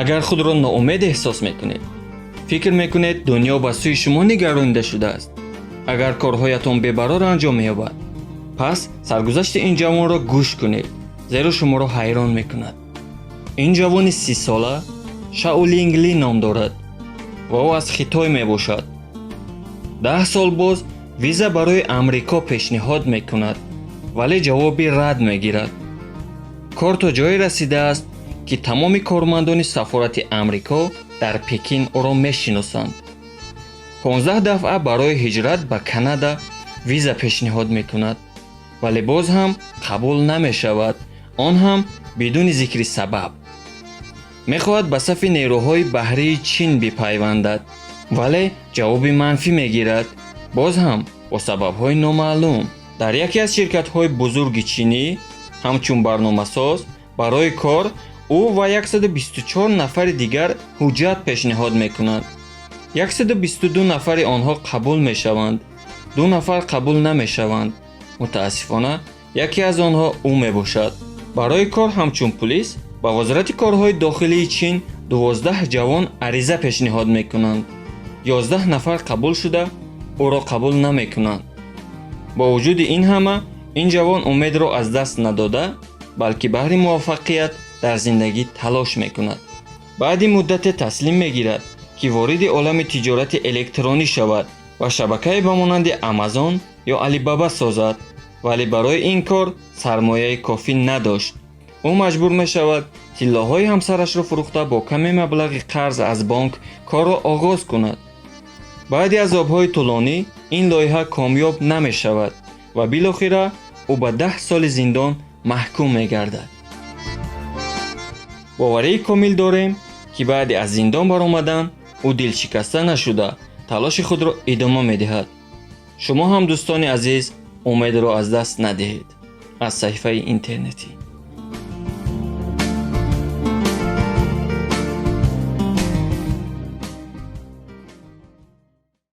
Агар худро ноумед эҳсос мекунед, фикр мекунед, дунё ба сӯи шумо нигаронида шудааст, агар корҳоятон бебарор анҷом меёбад, пас саргузашти ин ҷавонро гӯш кунед, зеро шуморо ҳайрон мекунад. Ин ҷавони 30-сола Шаолинг Ли ном дорад ва ӯ аз Хитой мебошад. 10 сол боз виза барои Амрико пешниҳод мекунад, вале ҷавоби рад мегирад. Кор то ҷое расидааст, ки тамоми кормандони сафорати Амрико дар Пекин ӯро мешиносанд. 15 дафъа барои ҳиҷрат ба Канада виза пешниҳод мекунад, вале боз ҳам қабул намешавад, он ҳам бидуни зикри сабаб. Мехоҳад ба сафи нерӯҳои баҳрии Чин бипайвандад, вале ҷавоби манфӣ мегирад, боз ҳам бо сабабҳои номаълум. Дар яке аз ширкатҳои бузурги чинӣ ҳамчун барномасоз барои кор ӯ ва 124 нафари дигар ҳуҷҷат пешниҳод мекунанд. 122 нафари онҳо қабул мешаванд, ду нафар қабул намешаванд. Мутаассифона, яке аз онҳо ӯ мебошад. Барои кор ҳамчун пулис ба Вазорати корҳои дохилии Чин 12 ҷавон ариза пешниҳод мекунанд. 11 нафар қабул шуда, ӯро қабул намекунанд. Бо вуҷуди ин ҳама, ин ҷавон умедро аз даст надода, балки баҳри муваффақият дар зиндагӣ талош мекунад. Баъди муддате таслим мегирад, ки вориди олами тиҷорати электронӣ шавад ва шабакае ба монанди Амазон ё Алибаба созад, вале барои ин кор сармояи кофӣ надошт. Ӯ маҷбур мешавад тиллоҳои ҳамсарашро фурӯхта, бо каме маблағи қарз аз бонк корро оғоз кунад. Баъди азобҳои тӯлонӣ ин лоиҳа комёб намешавад ва билохира ӯ ба 10 соли зиндон маҳкум мегардад. Боварии комил дорем, ки баъди аз зиндон баромадан ӯ дилшикаста нашуда, талоши худро идома медиҳад. Шумо ҳам, дӯстони азиз, умедро аз даст надиҳед. Аз саҳифаи интернетӣ.